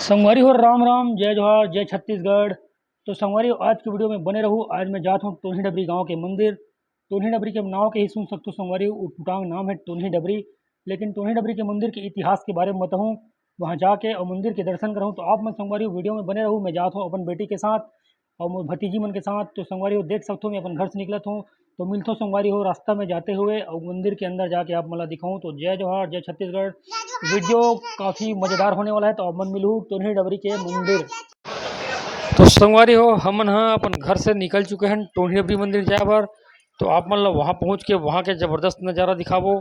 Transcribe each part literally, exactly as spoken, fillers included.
संगवारी हो, राम राम, जय जोहार, जय छत्तीसगढ़। तो संगवारी हो, आज के वीडियो में बने रहू। आज मैं जात हूँ टोन्ही डबरी गांव के मंदिर। टोन्ही डबरी के नाव के ही सुन सकते हो संगवारी हो, उटपुटांग नाम है टोन्ही डबरी। लेकिन टोन्ही डबरी के मंदिर के इतिहास के बारे में बताऊँ, वहाँ जाके और मंदिर के दर्शन करूँ। तो आप मन संगवारी हो, वीडियो में बने रहू। मैं जात हूँ अपन बेटी के साथ और मोर भतीजी मन के साथ। तो संगवारी हो, देख सकते हो, मैं अपन घर से निकलत हूँ। तो मिलथो संगवारी हो रास्ता में जाते हुए और मंदिर के अंदर जाके आप मन ला दिखाऊँ। तो जय जोहार, जय छत्तीसगढ़। वीडियो काफ़ी मज़ेदार होने वाला है, तो आप मन मिलहू टोन्ही डबरी के मंदिर। तो संगवारी हो, हमन ह अपन घर से निकल चुके हैं टोन्ही डबरी मंदिर जाए बर। तो आप मन ला वहाँ पहुँच के वहाँ के ज़बरदस्त नज़ारा दिखाबो।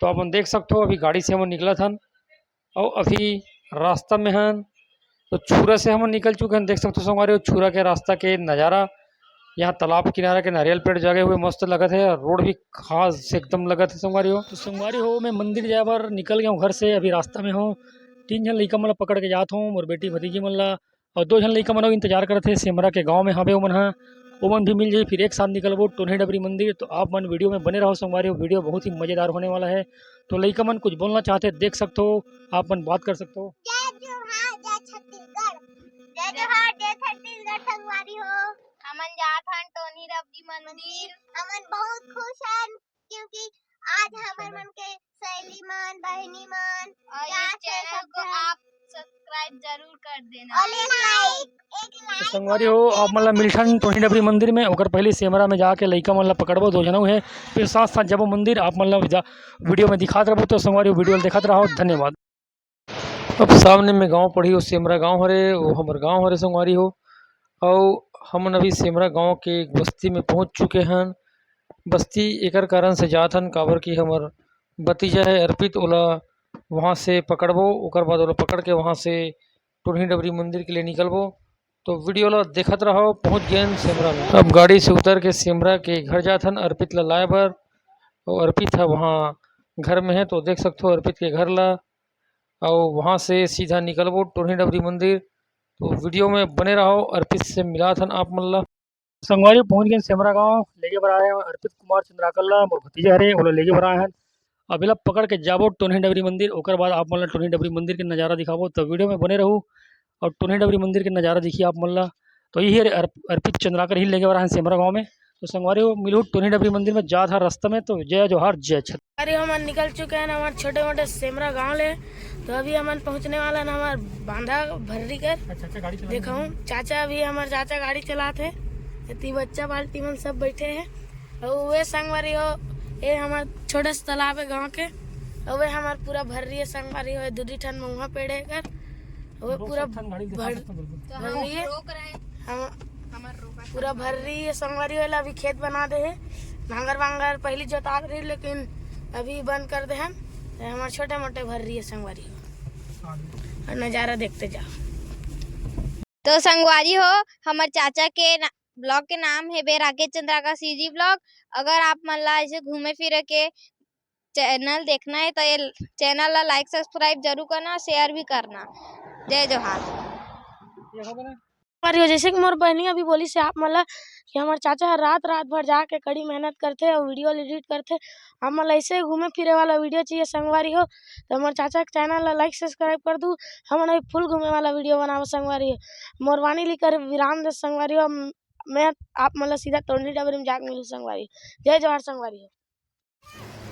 तो आप मन देख सकते हो, अभी गाड़ी से हमन निकलत हन और अभी रास्ता में हन। तो छुरा से हमन निकल चुके हैं, देख सकते हो संगवारी हो, छुरा के रास्ता के नज़ारा। यहाँ तालाब किनारा के नारियल पेड़ जगे हुए मस्त लगत है और रोड भी खास एकदम लगत है संगवारी हो। तो संगवारी हो, मैं मंदिर जाए बर निकल गया हूँ घर से, अभी रास्ता में हूँ। तीन झन लइका मन ला पकड़ के जात हूँ, मोर बेटी भतीजी मन ला, और दो झन लइका मन अउ इंतजार करत हे, सेमरा के गांव में हावे ओमन ह, ओमन भी मिल जाही, फिर एक साथ निकलबो टोन्ही डबरी मंदिर। तो आप मन वीडियो में बने रहो संगवारी हो, वीडियो बहुत ही मजेदार होने वाला है। तो लइका मन कुछ बोलना चाहते, देख सकते हो, आप मन बात कर सकते हो। जय जोहार, जय छत्तीसगढ़। जय जोहार, जय छत्तीसगढ़ संगवारी हो। हमन जात हन टोन्ही डबरी मंदिर। हमन बहुत खुश हन क्योंकि आज हमर मन के सहेली मन, बहिनी मन, और ये जात हे चैनल सब को झन। आप सब्सक्राइब जरूर कर देना। और एक लाइक, एक तो लाइक संगवारी हो, आप मन ला मिलथन टोन्ही डबरी मंदिर में, ओकर पहले सेमरा में जाके लइका मन ला पकड़बो, दो झन अउ हे, फिर साथ साथ जाबो मंदिर। आप मन ला जा-, वीडियो में दिखात रहबो। तो संगवारी हो, वीडियो ला देखत रहो, धन्यवाद। अब सामने में गांव पड़ही, वो सेमरा गांव हरे, वो हमर गांव हरे संगवारी हो। अउ हमन अभी सेमरा गांव के एक बस्ती में पहुंच चुके हन। बस्ती एकर कारण से जात हन, काबर कि हमर भतीजा है अर्पित, ओला वहां से पकड़बो, ओकर बाद ओला पकड़ के वहां से टोन्ही डबरी मंदिर के लिए निकलबो। तो वीडियो ला देखत रहो। पहुंच गए हन सेमरा में। अब गाड़ी से उतर के सेमरा के घर जात हन अर्पित ला लाए बर। और अर्पित है वहाँ घर में है, तो देख सकते हो अर्पित के घर ला। और वहाँ से सीधा निकलबो टोन्ही डबरी मंदिर। तो वीडियो में बने रहो, अर्पित से मिलात हन आप मन ला। संगवारी पहुँच गए सेमरा गांव, लेगे बर आए हैं अर्पित कुमार चंद्राकर ला, मोर भतीजा हरे, ओला लेगे बर आए हैं। अब एला पकड़ के जाबो टोन्ही डबरी मंदिर, ओकर बाद आप मन ला टोन्ही डबरी मंदिर के नज़ारा दिखाबो, तो वीडियो में बने रहू और टोन्ही डबरी मंदिर के नज़ारा दिखी आप मन ला। तो यही हरे अर्प-, अर्पित चंद्राकर ही लेगे बर आए हैं सेमरा गांव में। तो संगवारी हो, मिलहू टोन्ही डबरी मंदिर में, जात हर रास्ता में। तो जय जोहार, जय छत्तीसगढ़। अरे, हमन निकल चुके हैं हमारे छोटे मोटे सेमरा गांव ले। तो अभी हमन पहुंचने वाला ना हमार बांधा भर्री कर। अच्छा, अच्छा, गाड़ी चला देखा हूँ, चाचा अभी हमार चाचा गाड़ी चलात है, इतनी बच्चा बाल्टी मन सब बैठे हैं। और वे संगवारी हो, ये हमार छोटे से तालाब है गांव के। और वे हमार पूरा भर्री है संगवारी हो, दूधी ठन महुआ पेड़ है कर। वो पूरा भर, तो हम भर रही है। रोक रहे हैं। हम हमार रोका पूरा भर रही है संगवारी वाला, अभी खेत बना दे है। नांगर वांगर पहली जोता रही, लेकिन अभी बंद कर दे हम। ये हमार छोटे मोटे भर रही है संगवारी हो। और नज़ारा देखते जाओ। तो संगवारी हो, हमर चाचा के ना-, ब्लॉग के नाम है बे राकेश चंद्रा का सीजी ब्लॉग। अगर आप मन ला ऐसे घूमे फिरे के चैनल देखना है तो ये चैनल ला लाइक सब्सक्राइब जरूर करना, शेयर भी करना। जय जोहार। हमारी हो, जैसे कि मोर बहनी अभी बोली से आप मन ला कि हमार चाचा हर रात रात भर जाके कड़ी मेहनत करथे और वीडियो एडिट करथे। आप मन ला ऐसे घूमे फिरे वाला वीडियो चाहिए संगवारी हो, तो हमार चाचा के चैनल ला लाइक सब्सक्राइब कर दू। हमन अभी फुल घूमे वाला वीडियो बनाबो संगवारी हो। मोर वाणी लिकर विराम दे संगवारी हो। मैं आप मन ला सीधा टोन्ही डबरी में जाके मिलू संगवारी। जय जोहार संगवारी हो।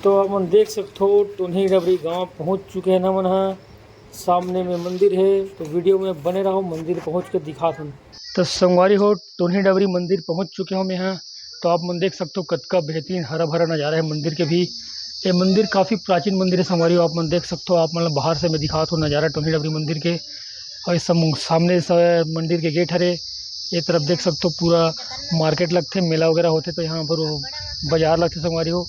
तो आप मन देख सकथो, टोन्ही डबरी गांव पहुंच चुके हैं हमन ह। सामने में मंदिर है, तो वीडियो में बने रहो, मंदिर पहुंच के दिखात हन। तो संगवारी हो, टोन्ही डबरी मंदिर पहुंच चुके हो मैं ह। तो आप मन देख सकथो, कतका बेहतरीन हरा भरा नज़ारा है मंदिर के भी। ये मंदिर काफ़ी प्राचीन मंदिर है संगवारी हो, आप मन देख सकथो। आप मन ला बाहर से मैं दिखात हूँ नज़ारा टोन्ही डबरी मंदिर के। और इस सम-, सामने से मंदिर के गेट हरे। ये तरफ देख सकथो, पूरा मार्केट लगथे, मेला वगैरह होथे, तो यहाँ पर वो बाजार लगथे संगवारी हो।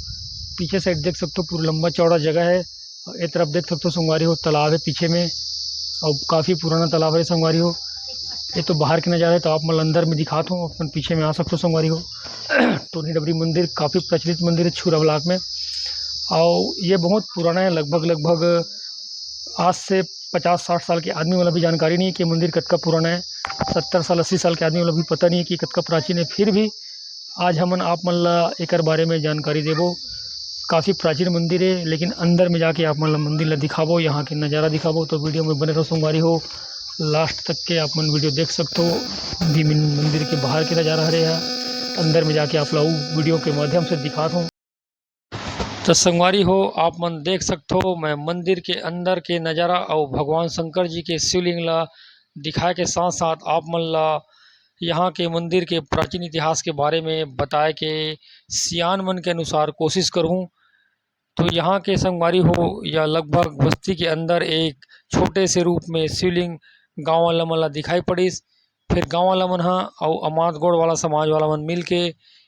पीछे साइड देख सकथो, पूरा लंबा चौड़ा जगह है। और ये तरफ देख सकथो संगवारी हो, तालाब है पीछे में, और काफ़ी पुराना तालाब है संगवारी हो। ये तो बाहर के नज़ारा है, तो आप मन अंदर में दिखात हूँ, अपन पीछे में आ सकथो संगवारी हो। टोन्ही डबरी मंदिर काफ़ी प्रचलित मंदिर है छुरा ब्लॉक में, और ये बहुत पुराना है, लगभग, लगभग आज से पचास साठ साल के आदमी वाला भी जानकारी नहीं है कि मंदिर कतका पुराना है। सत्तर साल, अस्सी साल के आदमी वाला भी पता नहीं है कि कतका प्राचीन है। फिर भी आज हमन आप मन ला एकर बारे में जानकारी देबो। काफ़ी प्राचीन मंदिर है, लेकिन अंदर में जाके आप मन ला मंदिर ला दिखाबो, यहाँ के नज़ारा दिखाबो। तो वीडियो में बने रहो संगवारी हो। लास्ट तक के आप मन वीडियो देख सकथो। अभी मन-, मंदिर के बाहर के नजारा हरे ह, अंदर में जाके आप ला वीडियो के माध्यम से दिखात हूँ। तो संगवारी हो, आप मन देख सकथो, मैं मंदिर के अंदर के नजारा अउ भगवान शंकर जी के शिवलिंग ला दिखाए के साथ साथ आप मन ला यहाँ के मंदिर के प्राचीन इतिहास के बारे में बताए के सियान मन के अनुसार कोशिश करहूँ। तो यहाँ के संगवारी हो, या लगभग बस्ती के अंदर एक छोटे से रूप में शिवलिंग गाँव वाला मन ला दिखाई पड़िस। फिर गाँव वाला मन ह अउ अमात गोड़ वाला समाज वाला मन मिल के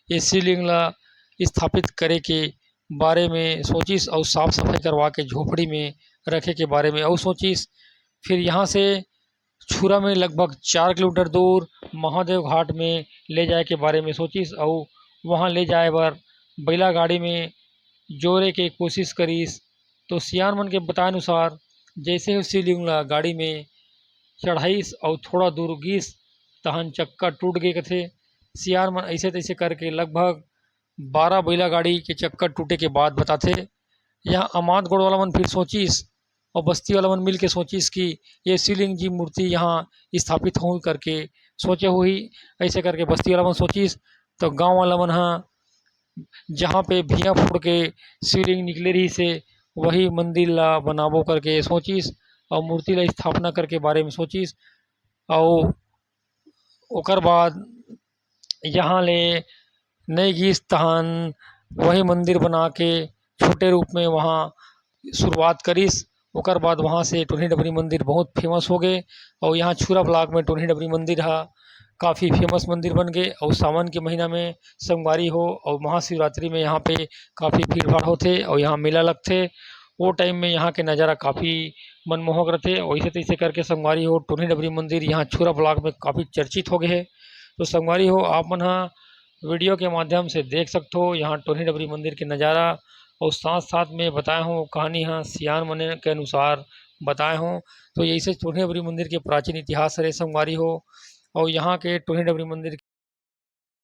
ये शिवलिंग ला स्थापित करे के बारे में सोचिस अउ साफ सफाई करवा के झोपड़ी में रखे के बारे में अउ सोचिस। फिर यहाँ से छुरा में लगभग चार किलोमीटर दूर महादेव घाट में ले जाए के बारे में सोचिस अउ वहाँ ले जाए बर बैला गाड़ी में जोरे के कोशिश करिस। तो सियान मन के बताए अनुसार, जैसे ही शिवलिंग ला गाड़ी में चढ़ाइस अउ थोड़ा दूर गिस, तहन चक्का टूट गे कथे। सियान मन ऐसे तैसे करके लगभग बारह बैला गाड़ी के चक्का टूटे के बाद बताथे। यहाँ अमात गोड़ वाला मन फिर सोचिस अउ बस्ती वाला मन मिल के सोचिस कि ये शिवलिंग जी मूर्ति यहाँ स्थापित होही करके सोचे होही। ऐसे करके बस्ती वाला मन सोचिस, तो गाँव वाला मन ह जहाँ पे भुइयां फोड़ के शिवलिंग निकले रहिस हे, वही मंदिर ला बनाबो करके सोचिस अउ मूर्ति ला स्थापना करके बारे में सोचिस। अउ ओकर बाद यहाँ ले नई गिस तहन वही मंदिर बना के छोटे रूप में वहाँ शुरुआत करिस। ओकर बाद वहाँ से टोरही डबरी मंदिर बहुत फेमस हो गे अउ यहाँ छुरा ब्लॉक में टोरही डबरी मंदिर ह काफ़ी फेमस मंदिर बन गे। अउ सावन के महीना में संगवारी हो अउ महाशिवरात्रि में यहाँ पे काफ़ी भीड़ भाड़ होथे अउ यहाँ मेला लगथे। वो टाइम में यहाँ के नज़ारा काफ़ी मनमोहक रथे। वैसे तैसे करके संगवारी हो, टोरही डबरी मंदिर यहाँ छुरा ब्लॉक में काफ़ी चर्चित हो गए है। तो संगवारी हो, आप मन ह वीडियो के माध्यम से देख सकथो यहाँ टोरही डबरी मंदिर के नज़ारा। और साथ साथ में बताए हो कहानी ह सियान मन के अनुसार बताए हो। तो यही से टोरही डबरी मंदिर के प्राचीन इतिहास हरे संगवारी हो। और यहाँ के टोरही डबरी मंदिर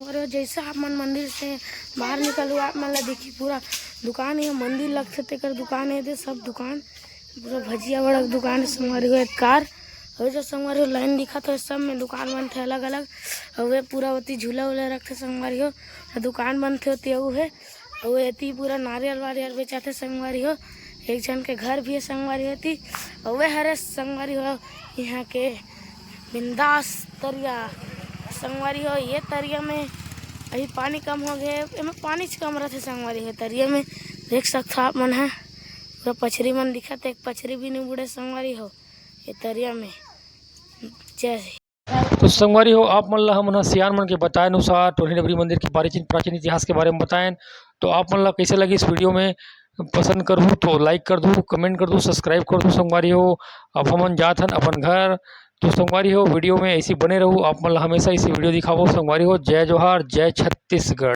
और जैसे आप मन मंदिर से बाहर निकलू, आप मन ला दिखी पूरा दुकान हे, मंदिर लगथे तेकर दुकान हे, दे सब दुकान, पूरा भजिया वड़ा के दुकान हे संगवारी हो। एक कार और जो संगवारी हो लाइन दिखत हो, सब में दुकान बनथे अलग अलग। और वे पूरा ओती झूला उला रखथे संगवारी हो, दुकान बनथे ओती अउ हे। और एती पूरा नारियल वारियल बेचाथे संगवारी हो। एक झन के घर भी हे संगवारी हो एती। और वे हरे संगवारी हो यहाँ के बिंदास तरिया संगवारी हो। ये तरिया में अभी पानी कम हो गए, एमे पानी च कम रहथे संगवारी हो तरिया में। देख सकथो आप मन ह पूरा पछरी मन दिखत हे, एक पछरी भी नहीं बुड़े संगवारी हो ये तरिया में। जय हिंद। तो संगवारी हो, आप मन ला हमन ह सियान मन के बताए अनुसार टोरही डबरी मंदिर के प्राचीन, प्राचीन इतिहास के बारे में बताएन। तो आप मन ला कैसे लगिस वीडियो में, पसंद करहू तो लाइक कर दू, कमेंट कर दू, सब्सक्राइब कर दू संगवारी हो। अब हमन जात हन अपन घर। तो संगवारी हो, वीडियो में ऐसी बने रहू, आप मन ला हमेशा ऐसी वीडियो दिखाबो संगवारी हो। जय जोहार, जय छत्तीसगढ़।